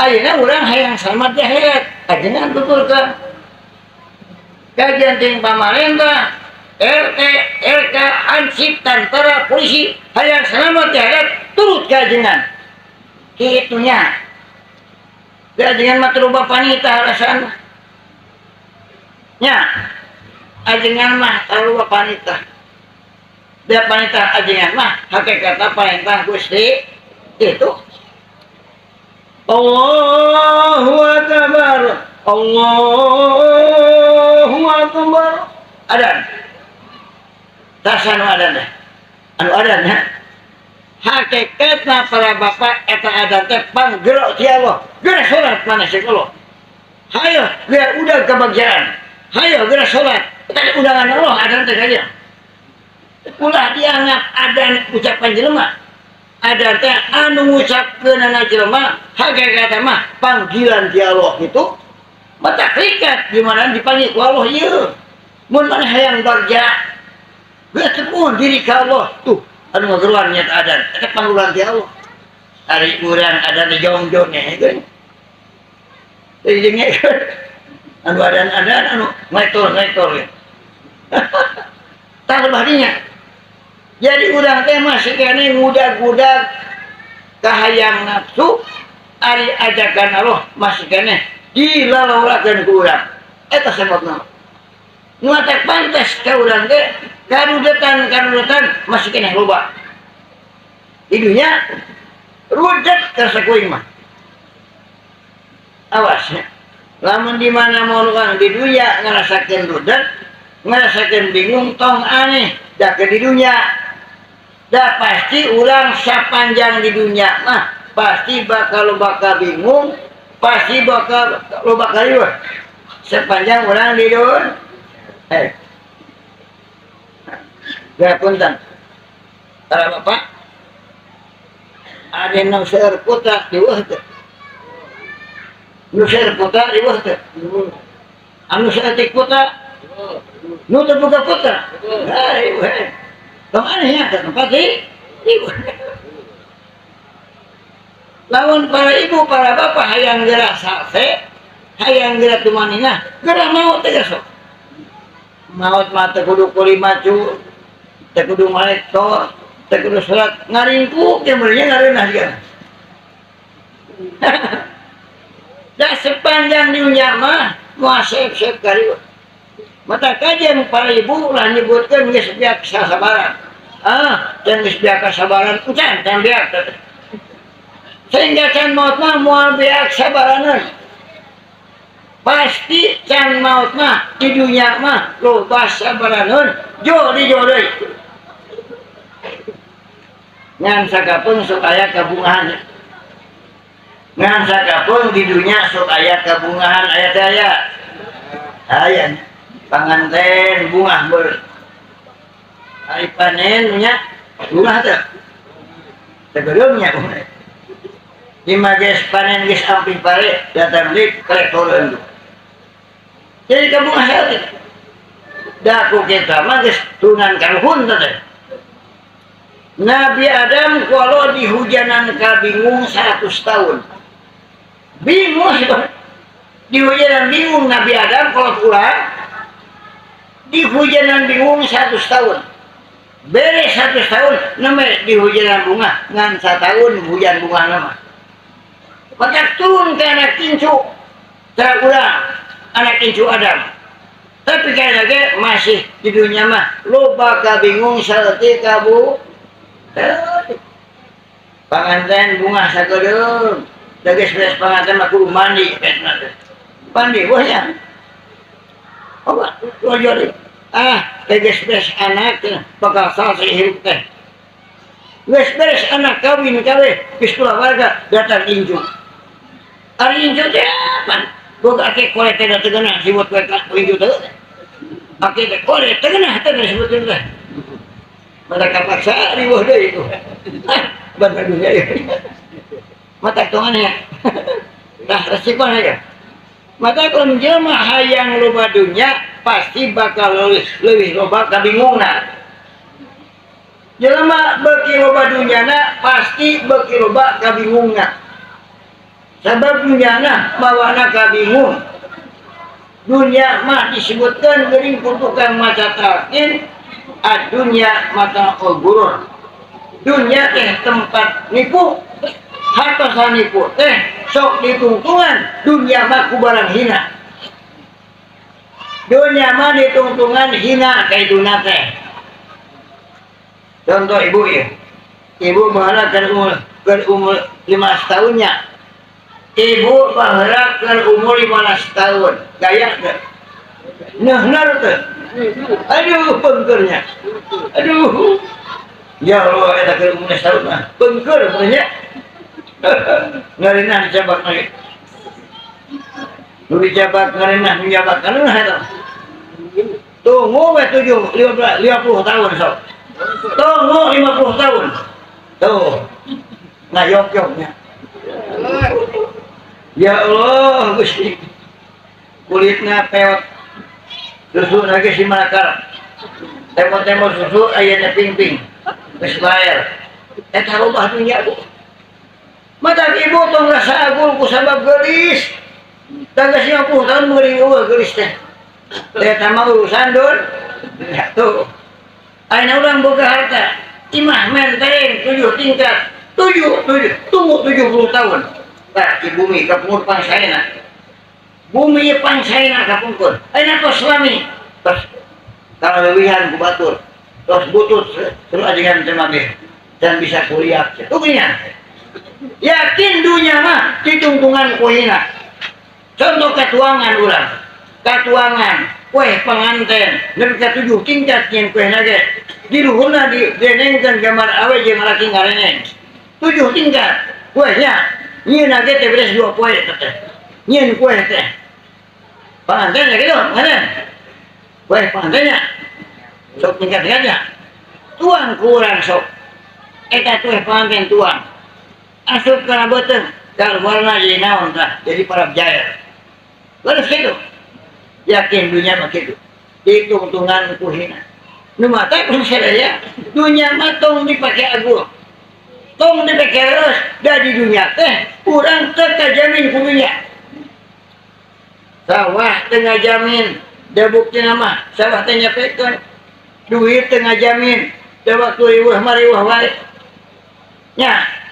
Ayeuna urang hayang selamat di akhirat, ajengan tuturkeun. Kajian ting pamarentah, RT, RK, Hansip, tentara, polisi, hayang selamat di akhirat, turut kajengan. Kitunya. Kajengan mah terubah panita alasan. Nya, ajengan mah terubah panita. Dia panita ajengan mah hakikatna parentah Gusti itu. Allahu Akbar, Allahu Akbar. Adan. Tas anu adan deh. Anu adan ya. Hakikatna para bapak eta adan teh panggerok ti Allah. Geura salat maneh cek Allah. Hayo biar udah kebahagiaan. Hayo geura salat. Eta undangan Allah adan teh saja. Ulah dianggap adan ucapan jelema. Adan teh anu ngucapkeunana jelema, hakikatna mah panggilan ti Allah gitu. Mata krikat di mana dipanggil ku Allah ieu. Mun maneh hayang bagja, geus temuan diri ka Allah tuh anu ngageruan nyet adan eta panggilan ti Allah. Ari urang adan di jong-jong nya geus. Jadi anu adan-adan anu ngektor-ngektor ya. Tah lebah dinya. Jadi urang teh masih keneh ngudag-ngudag kahayang nafsu, ari ajakan Allah masih keneh dilalaurakeun ku urang. Eta sebabna. Nu matak pantes ka urang teh karudetan-karudetan masih keneh loba. Di dunya rudet karasa kuing mah. Awas ya. Lamun di mana mau urang di dunya ngarasakeun rudet, ngarasakeun bingung, tong aneh da ke di dunya. Da pasti urang sapanjang di dunia mah pasti bakal loba bingung, pasti bakal loba kariweuh. Sepanjang urang di dunia. Gak punten. Para bapak, ada yang seueur putra riweuh teu? Nu seueur putra riweuh teu? Anu saeutik putra? Nu teu boga putra? Nah, riweuh. Tong aneh ya, ke tempat di riweuh. Lamun para ibu, para bapak hayang geura sase, hayang geura tumaninah, geura maot teh sok. Maot mah teu kudu kuli macu, teu kudu malektor, teu kudu salat, ngaringkuk ge meureun ngareunah dia. Da sepanjang dunia mah moal sep-sep kariweuh. Mata kajian para ibu lah nyebutkeun geus beak sasabaran. Ah, can geus beak kasabaran, encan can beak teh. Sehingga can maut mah moal beak sabaraneun. Pasti can maut mah di dunia mah loba sabaraneun, jo di jo deui. Ngan sakapeung sok aya kabungahan. Ngan sakapeung di dunia sok aya kabungahan, aya teh aya. Aya panganten bungah ber. Ari panen nya bungah teh. Tegereum nya bungah. Di geus panen geus ampih pare datang deui traktoreun. Jadi kabungah saeutik. Da ku kita mah geus turunan karuhun teh. Nabi Adam kalau di hujanan kabingung 100 tahun. Bingung sih. Di hujanan bingung Nabi Adam kalau pulang. Di hujanan bingung 100 tahun. Beres 100 tahun namanya di hujanan bunga ngan 1 tahun hujan bunga nama. Maka turun ke anak incu terulang anak incu Adam. Tapi kali lagi masih di dunia mah loba kabingung saeutik kabu. Panganten bunga sakedeung. Da geus beres panganten mah kudu mandi betna teh. Mandi wah. Oh, dua. Ah, geus beres anak teh bakal salse hirup teh. Geus beres anak kawin kabeh, geus keluarga datang incu. Ari incu teh apa? Boga ake kore teh teu geunah sibut we ka incu teh. Ake teh kore teu geunah teh disebutkeun teh. Mereka paksa riweuh deui itu. Ah, bangga dunia ya. Mata tongan ya. Nah, resiko ya. Maka kalau jelema hayang loba dunya pasti bakal leuwih leuwih loba kabingungna. Jelema beuki loba dunyana pasti beuki loba kabingungna. Sabab dunia mah mawana kabingung. Dunia mah disebutkan geuning ku tukang maca talqin, ad-dunya mata'ul gurur. Dunia teh tempat nipu, hartosa nipu teh sok ditungtungan, dunia mah ku barang hina. Dunia mah ditungtungan hina kaituna teh. Contoh ibu ya. Ibu baheula keur umur 15 tahunnya. Ibu baheula keur umur 15 tahun. Gaya teh. Neuhner teh. Aduh pengkernya. Aduh. Ya Allah eta keur umur 15 tahun mah. Pengker nya. Ngareunah dicabak lagi. Nu dicabak ngareunah nu nyabak ngareunah eta. Tunggu we tujuh, lima belas, 50 tahun sok. Tunggu 50 tahun. Tuh. Ngayok-yoknya. Ya Allah, Gusti. Kulitna peot. Susu lagi si malakar. Temo-temo susu ayana ping-ping. Geus baer. Eta robah dunya bu. Mata ibu tong rasa agul ku sabab geulis. Tangga 50 tahun meuring eueuh geulis teh. Eta mah urusan dun. Ya tuh. Ayeuna urang boga harta. Imah menteng 7 tingkat. 7, 7, tunggu 70 tahun. Nah, di bumi kapungkur pangsaena. Bumi pangsaena kapungkur. Ayeuna tos lami. Tos kaleuwihan ku batur. Tos butut terus ajengan teh mah dan bisa kuliah. Tunggunya. Yakin dunia mah ditungtungan ku hina. Contoh katuangan urang. Katuangan kue penganten nepi ka 7 tingkat nyen kue nage. Di luhurna didenengkeun gambar awe jeung lalaki ngareneng. 7 tingkat kuehnya. Nyieun nage teh beres 2 poe teh. Nyieun kue teh. Penganten ya gitu, penganten. Kue pengantennya. Sok tingkat-tingkatnya. Tuang kurang sok. Eta kue penganten tuang. Asup kana beuteung, kaluarna jadi naon tah, jadi para jaya. Terus gitu. Yakin dunia mah kitu. Ditungtungan ku hina. Nu mata pun sadaya, dunia mah tong dipake agul. Tong dipake reus, da di dunia teh urang teu kajamin ku dunia. Sawah teu ngajamin, da buktina mah sawah teh nyapekeun. Duit teu ngajamin, da waktu riweuh mah riweuh wae. Nya.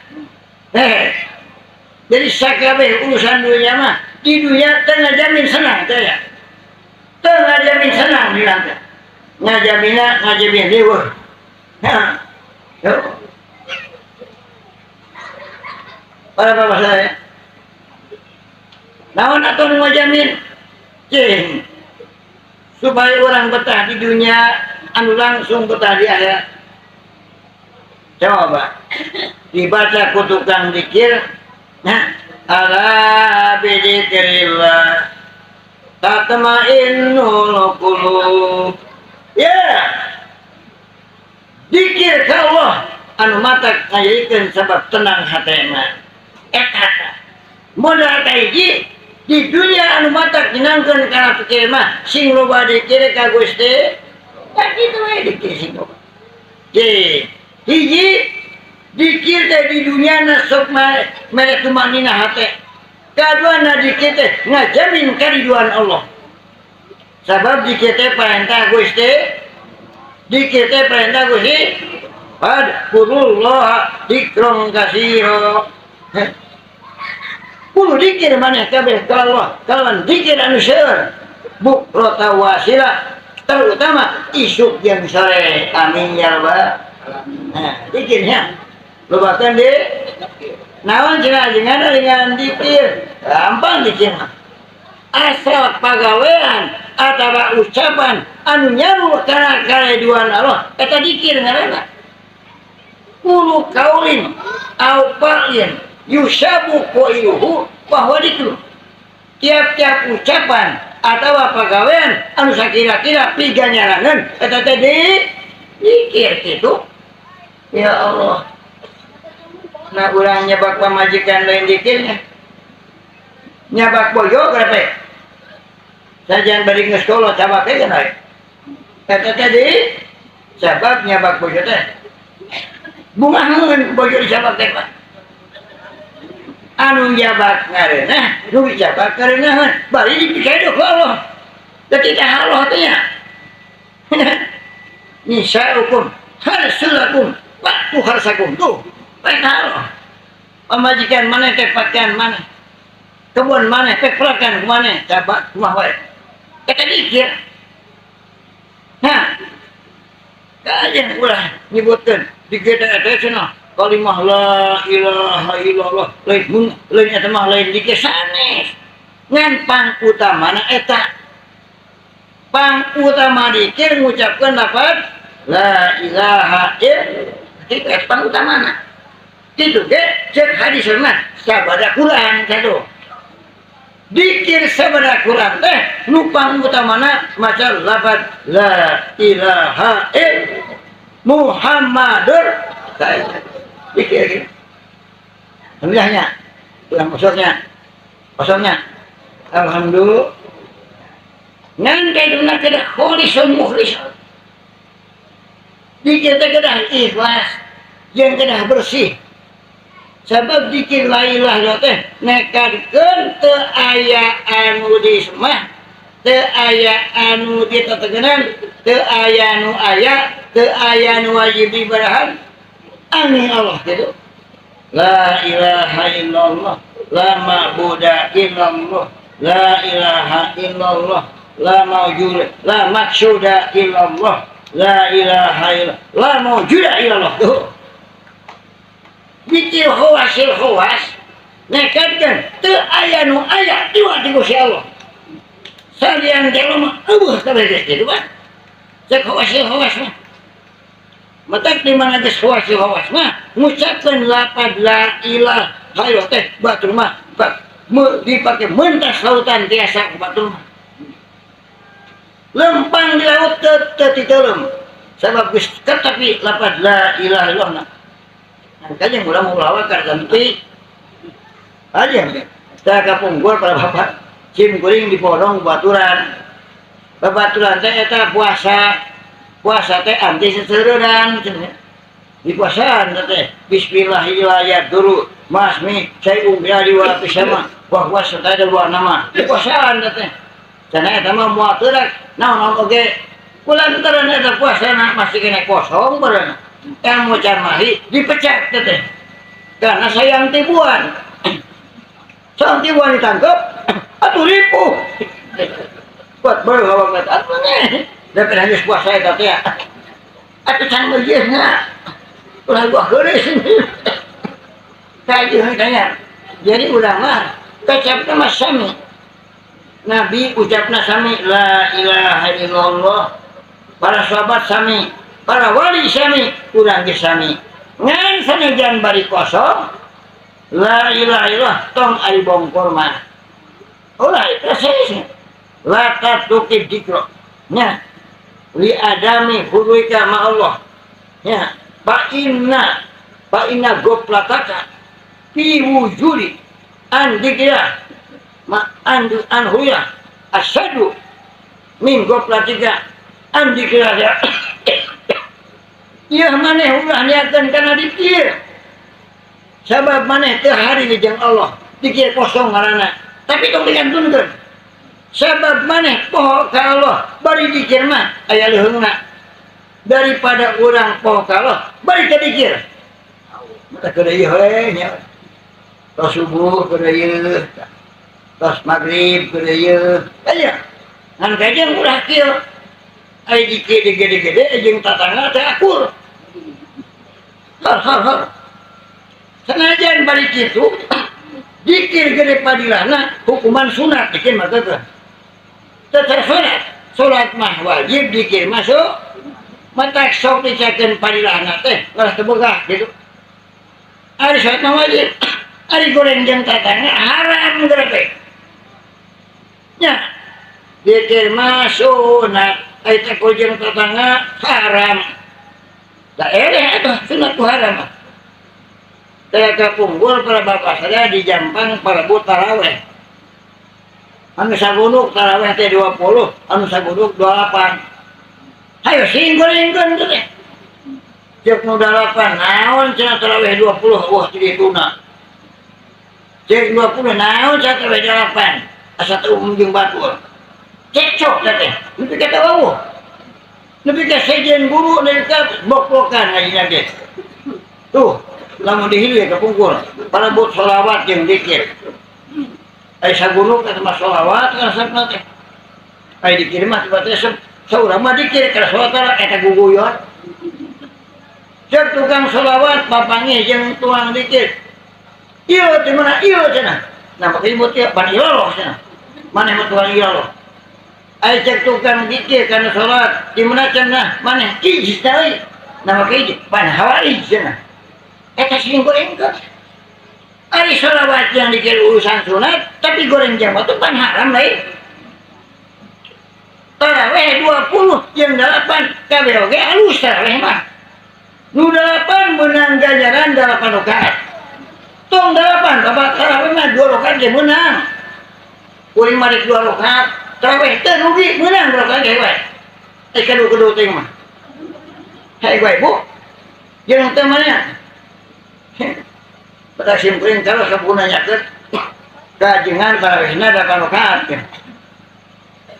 Jadi sakabeh urusan dunia mah di dunia teu ngajamin senang teh ya. Teu ngajamin senang di lantai. Ngajamina ngajamin riweuh. Nah. Yo. Para bapak saya. Naon atuh nu ngajamin? Cing. Supaya orang betah di dunia anu langsung betah di akhirat. Coba dibaca ku tukang zikir, nah, ala bidzikrillah tatmainnul qulub. Ya. Zikir ka Allah anu matak ngajadikeun sabab tenang hatena. Eta modal kahiji di dunia anu matak nyenangkeun kana pikir mah sing loba dikir ka Gusti. Tah kitu we dikir sing loba. Hiji dikir teh di dunia na sok mere tumanina hate. Kadua na dikir teh ngajamin kariduan Allah. Sabab dikir teh perintah Gusti, dikir teh perintah Gusti. Fadkurullaha dzikran katsira. Kudu dikir maneh kabeh ka Allah, kalawan dikir anu seueur. Bukrata wasila, terutama isuk jeung sore. Amin ya rabbal. Nah, dikirnya lobakeun di naon cenah ajengan dengan dikir. Gampang dikir mah. Asal pagawean atawa ucapan anu nyaru kana kareduan Allah eta dikir ngaranna. Kulu kaulin au fa'lin yusabu qailuhu wa huwa dikru. Tiap-tiap ucapan atawa pagawean anu sakira-kira piganyaraneun eta teh dikir kitu. Ya Allah. Nah urang nyebak pamajikan lain dikirnya. Nyabak bojo berapa? Sajan bari geus kolot cabak teh kan we. Eta teh di sabab nyabak bojo teh. Bungaheun bojo dicabak teh Pak. Anu jabak ngareunah, nu dijabak kareunaheun, bari dipikedo ku Allah. Da titah Allah teh nya. Nisaukum harsulakum waktu harsakum tuh. Perintah Allah. Pamajikan maneh teh pakaian maneh. Kebun maneh teh pelakan maneh, jabak kumaha wae. Eta dikir. Nah, kajian ulah nyebutkeun dikir teh eta cenah kalimah la ilaha illallah lain mun lain eta mah lain dikir sanes. Ngan pang utamana eta. Pang utama dikir ngucapkeun lafaz la ilaha illallah. Itu eta pang utamana. Kitu ge cek hadis mah sabada Quran satu. Dikir sabada Quran teh nu pang utamana maca lafaz la ilaha illallah Muhammadur dikir gitu. Alhamdulillahnya ulang kosongnya kosongnya alhamdulillah ngan kaiduna kedah kholisun mukhlis dikir teh kedah ikhlas jeung kedah bersih sabab dikir la ilaha illallah teh nekadkeun teu aya anu disemah teu aya anu ditetegenan teu aya nu aya teu aya nu wajib diibadahan angin Allah gitu. La ilaha illallah la ma'buda illallah la ilaha illallah la mawjud la maksuda illallah la ilaha illallah la mawjuda illallah. Tuh. Dikir khawasil khawas nekadkeun teu aya nu aya tiwa ti Gusti Allah. Salian teh mah eueuh kabeh ge kitu kan. Cek khawasil khawas mah. Matak di mana geus khawasil khawas mah ngucapkeun lafaz la ilaha illallah teh batur mah dipake mentas lautan tiasa ku batur mah. Lempang di laut teu titeulem. Sabab geus katapi lafaz la ilaha illallah. Makanya urang ulah wakar ganti aja. Tah kapungkur para bapak sim kuring dipodong baturan. Babaturan teh eta puasa. Puasa teh anti seseureundan cenah. Di puasaan teh bismillahirrahmanirrahim masmi sayum ya di wa sama wa huwa ada dua nama. Di puasaan teh. Cenah eta mah moal teurak naon-naon oge. Kulantaran eta puasana masih kena kosong beurang. Yang macan mahi dipecat teh. Karena sayang tibuan. Sayang tibuan ditangkap atuh ripuh. Buat baru ngawang eta atuh nih. Da geus puasa eta teh. Atuh can meujeuhna. Ulah gua heureus. Kajian tanya. Jadi ulama kecapna mah sami. Nabi ucapna sami la ilaha illallah. Para sahabat sami, para wali sami, urang ge sami. Ngan sanajan bari kosong la ilaha illallah tong ari bongkor mah. Ulah itu sanes. La tatuqid dzikra. Nya li adami huruika ma Allah. Ya, fa inna goflataka fi wujudi an dzikra ma an huya asyadu min goflatika an dzikra. Ieu maneh ulah niatkeun kana dikir. Sabab maneh teu hari jeung Allah, dikir kosong ngaranna. Tapi tong dikantunkeun. Sabab maneh poho ka Allah, bari dikir mah aya leuheungna. Daripada urang poho ka Allah, bari teu dikir. Mata kudu ieu we nya. Tos subuh kudu ieu. Tos magrib kudu ieu. Aya. Ngan kajeun ulah kieu. Ai dikir gede-gede jeung tatangga teh akur. Har har har. Sanajan bari kitu dikir gede padilahna hukuman sunat dikir mah teh. Teu sunat. Salat mah wajib dikir masuk. Matak sok dicakeun padilahna teh ulah teu boga gitu. Ari salat mah wajib. Ari goreng jeung tatangga haram geura teh. Nya dikir mah sunat. Ari teh jeung tatangga haram. Da eleh atuh sunat ku haram. Teh kapunggul para bapak saya di Jampang para bu taraweh. Anu sagunuk taraweh teh 20, anu sagunuk 28. Hayo sing gorengkeun teh. Ceuk nu 8 naon cenah taraweh 20 wah ti dituna. Cek 20 naon satarawih 8 asa teu umum jeung batur. Cekcok teh nepi ka teu wawuh. Nepi ka sejen guru nepi ka bok-bokan ngajina ge. Tuh, lamun dihilir ka pungkur, palebut sholawat jeung dikir. Ai sagunung teh mah sholawat resepna teh. Ai dikir mah teh saurang mah dikir kana sholawat eta guguyon. Cek tukang sholawat papanggih jeung tuang dikir. Ieu di mana ieu cenah. Nah make imut ieu ban iloloh cenah. Maneh mah tukang iloloh. Ai cek tukang dikir kana sholawat di mana cenah maneh ijis teh. Nah make ijis ban hawarij cenah. Eta sing gorengkeun. Ari sholawat yang dikir urusan sunat tapi goreng jam itu pan haram lain. Taraweh 20 jeung 8 kabeh oge alus taraweh mah. Nu 8 menang ganjaran 8 rakaat. Tong 8 bapak taraweh mah 2 rakaat ge meunang. Kuring mah rek 2 rakaat, taraweh teu rugi meunang 2 rakaat ge we. Eh kadu-kadu teh mah. Hei gue bu, jeung teu mana? Pada simpuling kalau sabuna nyakeut kajengan tarawehna 8 rakaat.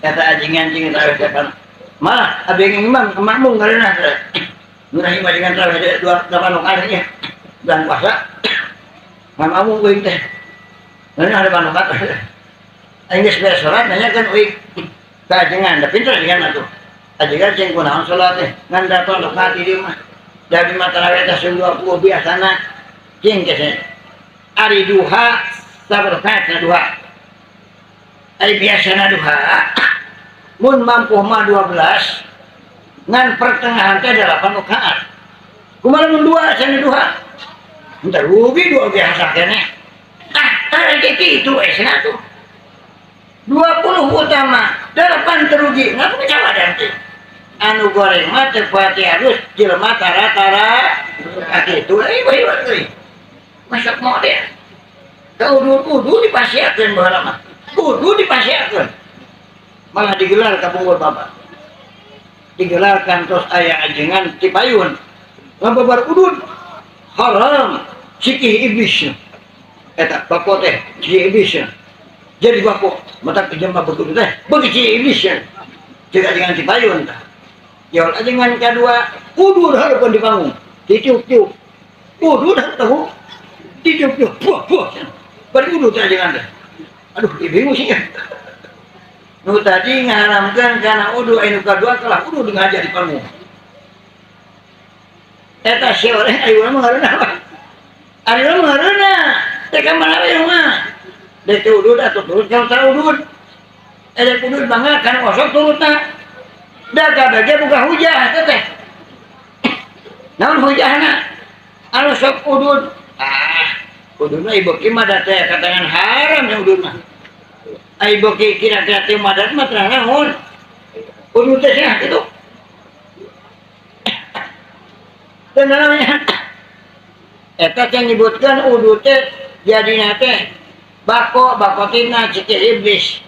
Kata ajengan jeung taraweh 8. Malah abdi imam makmum ngareunah. Nurah imah dengan taraweh 8 rakaat nya. Bulan puasa. Makmum euy teh. Ngeunah 8 rakaat. Aing geus beres salat nanyakeun euy kajengan, da pinter ajengan atuh. Ajengan jeung kunaon salat teh ngan 8 rakaat di dieu mah. Jadi mah taraweh teh 20 biasana. Cing geus ari duha sabar rakaat na duha. Ari biasana duha mun mampu mah 12 ngan pertengahan teh 8 rakaat. Kumaha mun 2 cenah duha? Entar rugi 2 biasa keneh. Ah, tara kitu we cenah tuh. 20 utama, 8 terugi. Ngapa kecawadan teh? Anu goreng mah teu pati halus jelema tara-tara kitu euy bae euy. Masuk model. Kaudur-udur dipasiakeun baheula mah. Kudu dipasiakeun. Malah digelar ka Bogor bapak. Digelar kantos aya ajengan Cipayun. Ngababar udud haram sikih iblis. Eta bako teh sikih iblis. Jadi bako mata jelema begitu teh beuki sikih iblis. Ceuk ajengan Cipayun tah. Jawab ajengan kadua udur hareupeun di panggung. Ditiup-tiup. Udur tahu. Ditiup-tiup. Buah buah. Bari udur teh ajengan teh. Aduh, bingung sih. Nu tadi ngaharamkeun kana udu anu kadua kalah udu ngajar di panggung. Eta si oleh ari urang mah ngareunah. Ari urang mah ngareunah. Teh ka mana we mah. Dek teh udud atuh turut ka udud. Dek udud mangga kana osok turutna. Da kabeh ge boga hujah teh teh. Naon hujahna? Anu sok udud. Ah, ududna ieu beuki mah da teh katangan haram nya udud mah. Ai beuki kira-kira teh madat mah terang naon. Udud teh cenah kitu. Teu namanya. Eta teh nyebutkeun udud teh jadina teh bako bakotina cikih iblis.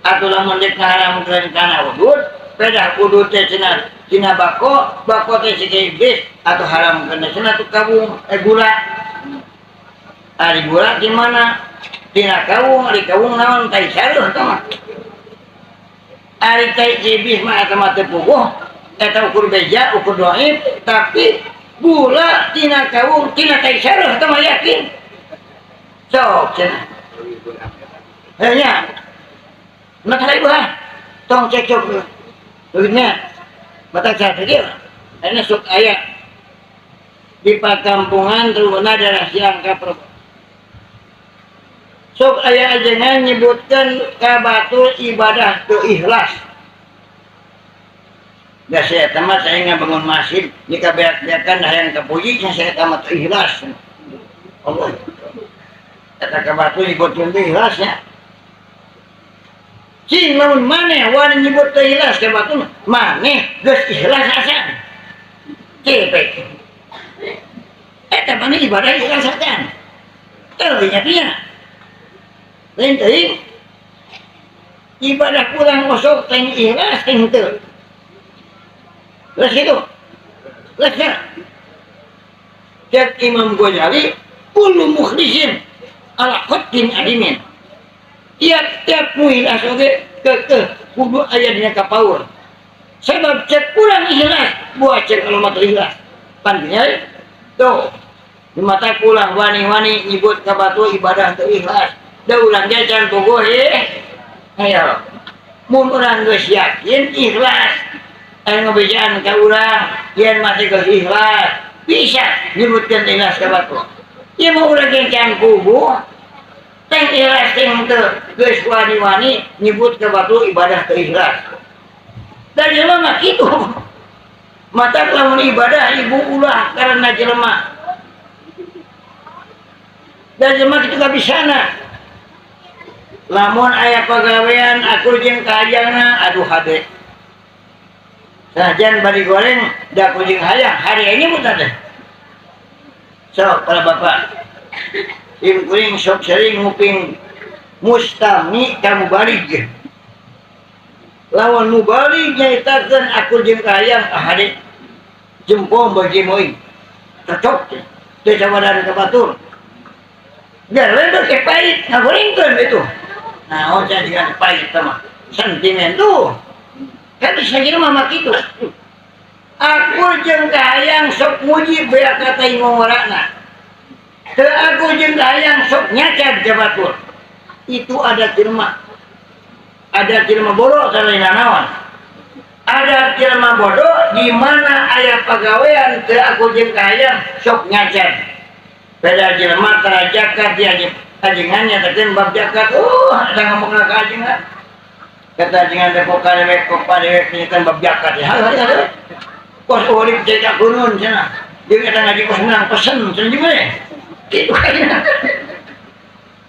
Atuh lamun deuk ngaharamkeun kana udud, pedah udud teh cenah tina bako, bako teh cikih iblis atuh haramkeun cenah tuh kawung gula. Ari gula di mana? Tina kawung, ari kawung naon tai sareuh eta mah. Ari tai iblis mah eta mah teu puguh, eta ukur beja, ukur dhaif, tapi gula tina kawung, tina tai sareuh eta mah yakin. Sok cenah. Heuh nya. Mata ibu ah, tong cekcok duitnya, mata saya pikir, ini sok aya di pakampungan teruna daerah siang kaprok. Sok aya ajengan nyebutkan kabatul ibadah ke ikhlas. Da saya tamat saya ngabangun masjid, jika beak-beakan hayang kapuji, saya tamat ikhlas. Allah. Kata kabatul nyebutkan ikhlasnya. Cing lamun maneh wani nyebut teu ikhlas ka batur maneh geus ikhlas asan. Cepet. Eta maneh ibadah ikhlas acan. Teu nya nya. Lain teuing ibadah kurang osok teh ikhlas teh henteu. Geus kitu. Geus nya. Cek Imam Ghazali kullu mukhlisin. Ala khatin adimin. Tiap-tiap nu ikhlas oge keukeuh kudu aya dina kapaur. Sebab cek kurang ikhlas, buah cek anu mah ikhlas. Pan tuh di mata kulang wani-wani nyebut ka batur ibadah teu ikhlas. Da urang ge can puguh ayo. Mun urang geus yakin ikhlas, aya ngabejaan ka urang yen masih geus ikhlas, bisa nyebutkeun ikhlas ka batur. Ieu mah urang ge can puguh teng ikhlas teng teu geus wani-wani nyebut ka batur ibadah teu ikhlas. Da jelema mah kitu. Mata lamun ibadah ibu ulah karena jelema. Da jelema kitu kabisana. Lamun aya pagawean akur jeung kahayangna aduh hade. Sanajan bari goreng da ku jeung hayang hade nyebut teh. Sok para bapak sim kuring sok sering nguping mustami ka mubalig. Lawan mubalig nyaritakeun akur jeung kahayang hade jempol bagi moing. Cocok teh. Teu cawadan ka batur. Biar lain beuki pahit ngagorengkeun itu. Nah, oh jadi kan pahit mah sentimen tuh. Kan bisa jelema mah kitu. Aku jeung kahayang sok muji bea kata ingongorana. Teu aku jeung kahayang sok nyacat ka batur. Itu ada jelema. Ada jelema bodoh sareng naon. Ada jelema bodoh di mana aya pagawean teu aku jeung kahayang sok nyacat. Beda jelema tara zakat dia ajengannya teh bab zakat. Ada ngomong ka ajengan. Kata ajengan teh poka dewek kan bab zakat ya. Hal. Kos urip cetak gunun cenah. Dia kata ngaji kos menang pesen cenah juga ya. Kitu kayaknya.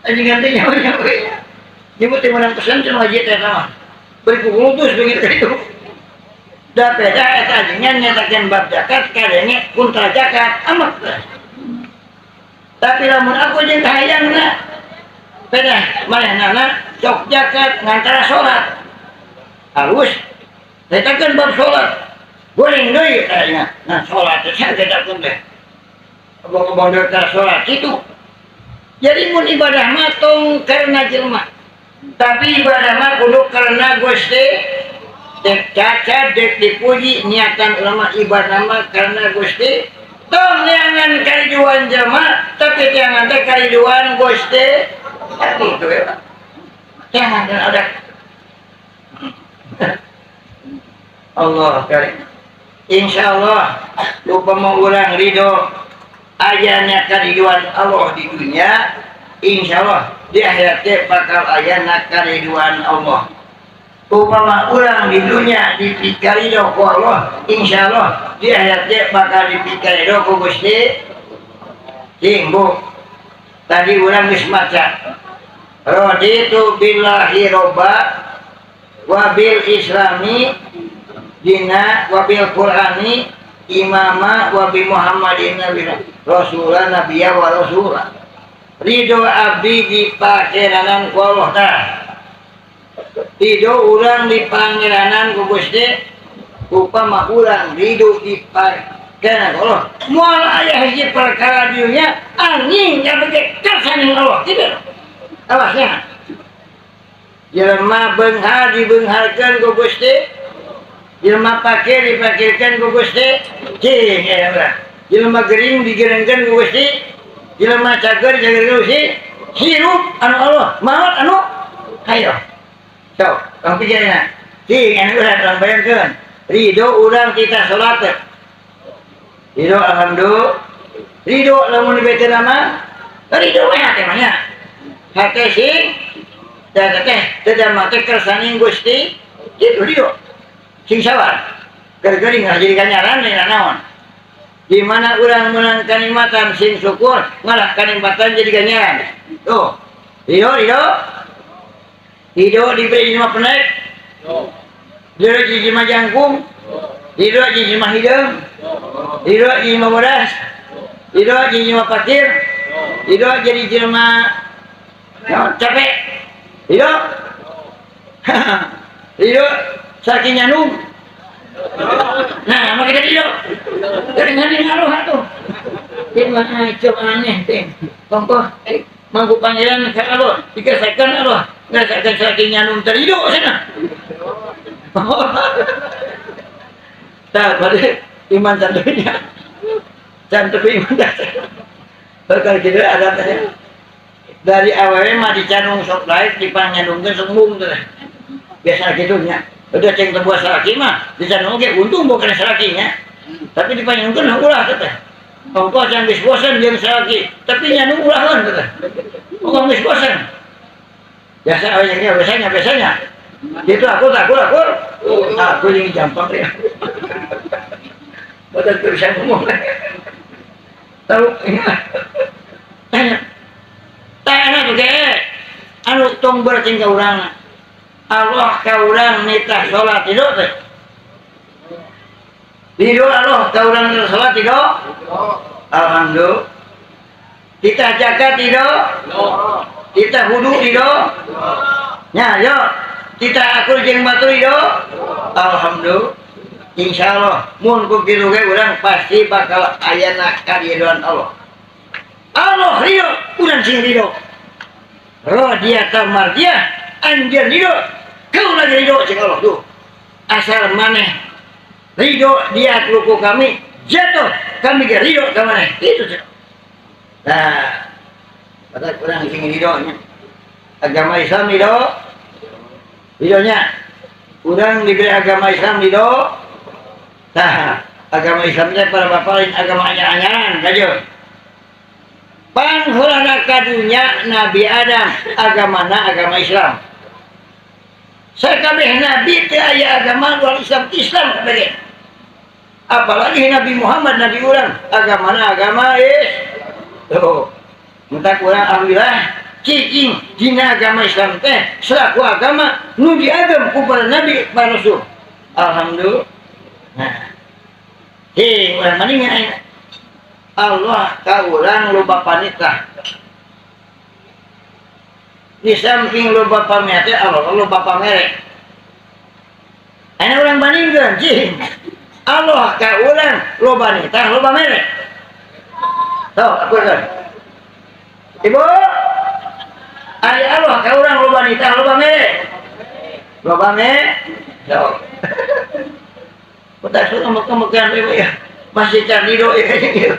Ajengan teh nyawa-nyawa. Nyebut teh menang pesen cenah ngaji teh sama. Beri kukutus begitu itu. Da beda eta ajengan nyatakeun bab zakat kadenge kontra zakat amat. Tapi lamun aku jeung kahayangna beda manehna sok zakat ngantara salat. Halus. Nyatakeun bab salat. Goreng deui tanya. Nah salat teh sakedakeun teh. Abang-abang deui tara salat kitu. Jadi mun ibadah mah tong karena jelema. Tapi ibadah mah kudu karena Gusti. Dek cacat dek dipuji niatan ulama ibadah mah karena Gusti. Tong neangan kariduan jelema tapi neangan teh kariduan Gusti. Gitu ya. Jangan ada Allah karim. Insyaallah upama urang ridho ayana kariduan Allah di dunia, insyaallah di akhirat teh bakal ayana kariduan Allah. Upama urang di dunia dipikarido ku Allah, insyaallah di akhirat teh bakal dipikarido ku Gusti. Cing bu, tadi urang geus maca raditu billahi robba wa bil islami dina wa bil qur'ani imama wa bi muhammadin nabiyya rasulan nabiyya wa rasulan. Ridho abdi di pangeranan ku Allah tah. Ridho urang di pangeranan ku Gusti, upama urang ridho di pangeranan ku Allah. Moal aya hiji perkara di dunya angin kabeh kersaning Allah kitu. Awasnya. Jelema beunghar dibeungharkeun ku Gusti. Jelema pakir dipakirkeun ku Gusti. Cing ya urang. Jelema gering digerengkeun ku Gusti. Jelema cager dicagerkeun ku Gusti. Hirup anu Allah, maot anu hayo. Sok, tong pikirna. Cing anu urang tong bayangkeun. Ridho urang kita salat. Ridho alhamdulillah. Ridho lamun dibete nama, ridho we hate mah nya. Hate sing da teh teu mah teh kersaning Gusti, kitu ridho. Sing sabar. Gara-gara nggak jadi kanyaran nih naon. Di mana urang menang kanikmatan sing syukur, ngalah kanikmatan jadi ganjaran. Tuh. Ridho, ridho. Ridho diberi jelema penek. Ridho jadi jelema jangkung. Ridho jadi jelema hideung. Ridho jadi jelema bodas. Ridho jadi jelema fakir. Ridho jadi jelema capek. Ridho. Ridho saking nyanung. Nah, maka kita ridho. Dari ngani ngaruh atuh. Teh mah coba aneh teh. Kongkoh Mangku pangeran ka Allah, dikesakan Allah, ngerasakan salaki nyandung terido sana. Tah, pada iman satunya. Cantik iman dasar. Bakal gitu adatnya. Dari awalnya mah dicandung sok lain, dipangnyandungkeun sok mung teh. Biasa gitu nya. Udah ceng terbuat salaki mah dicandung oge untung bukan salakinya. Tapi dipangnyandungkeun ulah teh. Ongkoh can geus bosen jeung salaki, tapi nyandung ulaheun teh. Ongkoh geus bosen. Biasa awalnya biasanya biasanya. Gitu aku aku aku. Aku yang jampang ya. Badan bisa ngomong. Tahu tanya. Tanya tuh ge. Anu tong bercing ka urang. Allah ka urang nitah salat hidup teh. Ridho Allah ka urang nitah salat hidup. Alhamdulillah. Titah zakat ridho. Titah wudu ridho. Nya yo. Titah akur jeung batur ridho. Alhamdulillah. Insyaallah mun ku kitu ge urang pasti bakal ayana karidoan Allah. Allah ridho, urang sing ridho. Radiyata mardiyah, anjeun ridho, kau lagi ridho cek Allah tuh. Asal maneh ridho dia ku kami, jatuh kami ge ridho ka maneh. Itu cek. Nah, pada kurang sing ridho nya. Agama Islam ridho, ridhonya. Urang diberi agama Islam ridho. Nah, agama Islamnya para bapak lain agama anyar-anyaran kajo. Pangheulana kadunya Nabi Adam agamana agama Islam. Sakabeh nabi teu aya agama luar Islam, Islam kabeh. Apalagi Nabi Muhammad nabi urang agamana agama is. Tuh. Mentak urang alhamdulillah cicing dina agama Islam teh selaku agama nu diagem ku para nabi para rasul. Alhamdulillah. Nah, hei, urang maningan ayeuna. Allah ka urang loba panitah. Di samping loba pamere Allah loba pamere. Ayeuna urang bandingkeun cing. Allah ka urang loba nitah loba mere. Tuh, aku kan. Ibu, ari Allah ka urang loba nitah loba mere. Loba mere. Tuh. Udah suka ngembek-ngembekan ibu ya. Masih cari doa ya.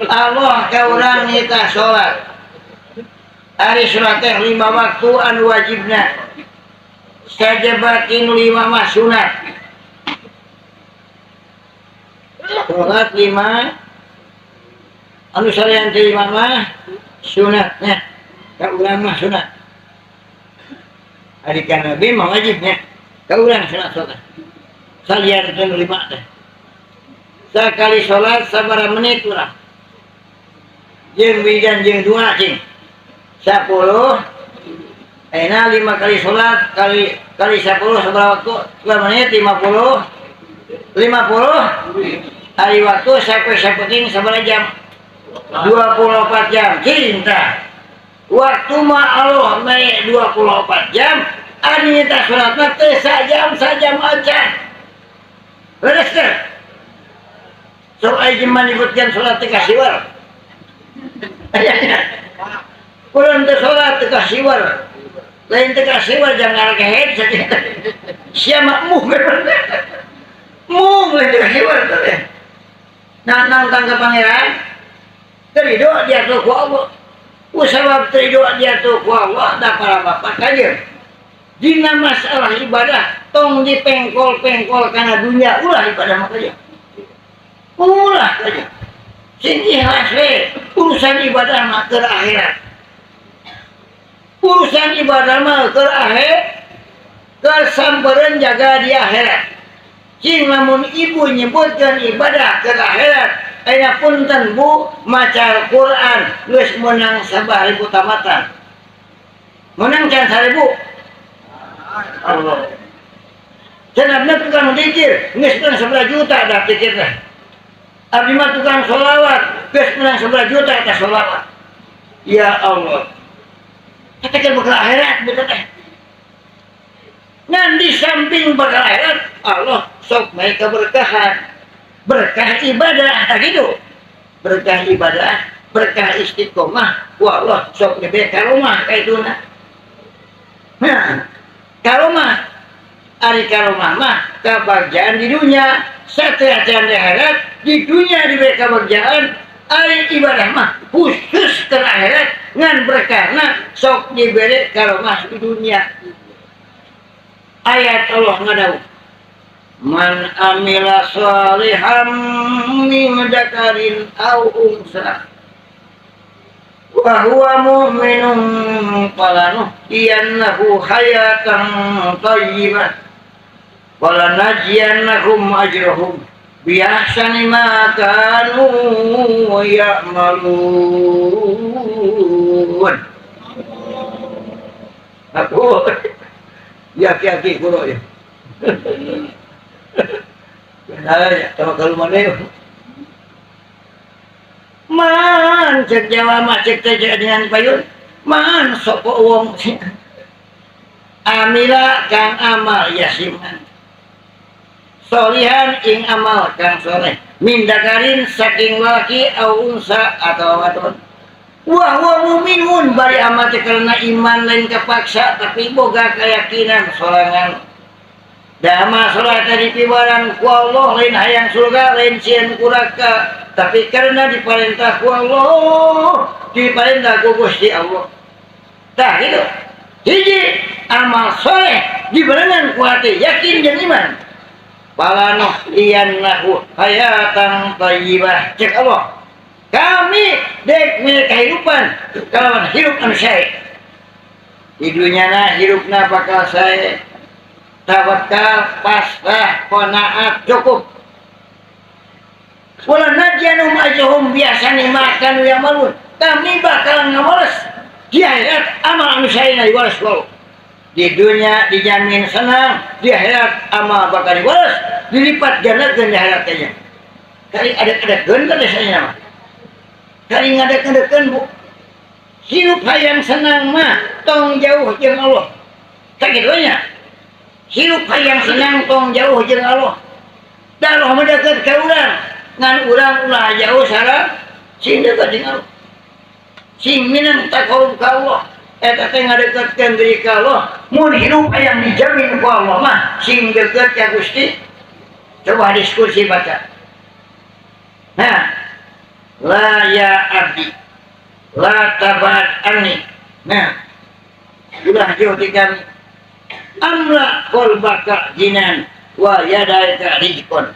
Allah ka urang nitah sholat. Ari sholat teh 5 waktu anu wajibna. Sajabatin 5 mah sunat. Sholat 5 anu salian teh 5 mah sunatnya. Ka urang mah sunat. Ari ka Nabi mah wajibnya. Ka urang sunat sholat. Salian teh 5 teh. Sekali sholat sabaraha menit urang. Jeung wiridan jeung doa cing. 10 enak 5 kali sholat kali 10 sabaraha waktu? 2 menit 50. 50 hari waktu sampai sapeting sabaraha jam? 24 jam. Cinta. Waktu mah Allah mere 24 jam, ari nita sholat mah teu sajam sajam acan. Leres teh? Sok aya jelema nyebutkeun sholat teh kasiwar. Aya. Urang teh sholat teh kasiwar. Lain teh kasiwar jangan ngarekehet saja. Sia mah muh. Mung lain teh kasiwar teh. Nah, nantang ka pangeran, terido dia tuh ku Allah. Usabab terido dia tuh ku Allah da para bapak kajeun. Dina masalah ibadah tong dipengkol-pengkol kana dunia ulah ibadah mah kajeun. Ulah kajeun. Sing ikhlas we urusan ibadah mah keur akhirat. Urusan ibadah mah keur akhir kesampereun jaga di akhirat. Cing lamun ibu nyebutkeun ibadah keur akhirat, ayeuna punten bu maca Quran geus meunang 1000 tamatan. Meunang can 1000? Allah. Cenabna tukang zikir geus meunang 11 juta dah pikir teh. Abdi mah tukang sholawat geus meunang 11 juta eta sholawat. Ya Allah. Katakan bakal akhirat betul teh. Ngan di samping bakal akhirat Allah sok mereka berkahan. Berkah ibadah tak gitu. Berkah ibadah. Berkah istiqomah ku Allah sok diberi karomah kaituna. Nah, karomah ari karomah mah kebahagiaan di dunia, sateuacan di akhirat, di dunia diberi kebahagiaan, ari ibadah mah khusus ke akhirat ngan berkahna sok diberi karomah di dunia. Ayat Allah ngadawuh, man amila sholihan min dzakarin aw unsa wa huwa mu'minun falanuhyiyannahu hayatan thayyibah wa lanajziyannahum ajrahum bi ahsani ma kanu ya'malun. Aku ya aki-aki kulo ya. Nah, ya, tawakal mana man cek Jawa mah cek teh dengan payun man sapa wong amila kang amal yasiman solihan ing amal kang soleh min dakarin saking laki au unsa atau wadon wa huwa mu'minun bari amal teh karena iman lain kepaksa tapi boga keyakinan sorangan. Da amal soleh tadi piwarang ku Allah lain hayang surga lain sieun kuraka tapi karena diperintah ku Allah diperintah ku Gusti Allah. Tah gitu hiji amal soleh dibarengan ku hati yakin jeung iman falanohyiyannahu hayatan thayyibah cek Allah kami dek milik kehidupan kalawan hidup anu sae di dunyana hirupna bakal sae tawakal pasrah qanaat cukup. Wala najyanum ajhum biasani makan yang malun kami bakal ngawales di akhirat amal anu saena diwales wae. Di dunia dijamin senang, di akhirat amal bakal diwales dilipat gandakeun di akhirat teh nya. Kali adek-adekeun ka desanya mah. Kali ngadek-adekeun bu. Hirup hayang senang mah tong jauh jeung Allah. Sakitu nya. Hirup hayang senang tong jauh jeung Allah. Da Allah mah deukeut ka urang. Ngan urang ulah jauh sareng sing deukeut jeung Allah. Sing minang taqarrub ka Allah. Eta teh ngadeukeutkeun diri ka Allah. Mun hirup hayang dijamin ku Allah mah sing deukeut ka Gusti. Coba diskusi baca. Nah, la ya abdi la tabad anni. Nah, ulah jauh di kami. Amla qalbaka jinan wa yadaika rizqon.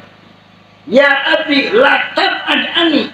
Ya abdi la tabad anni.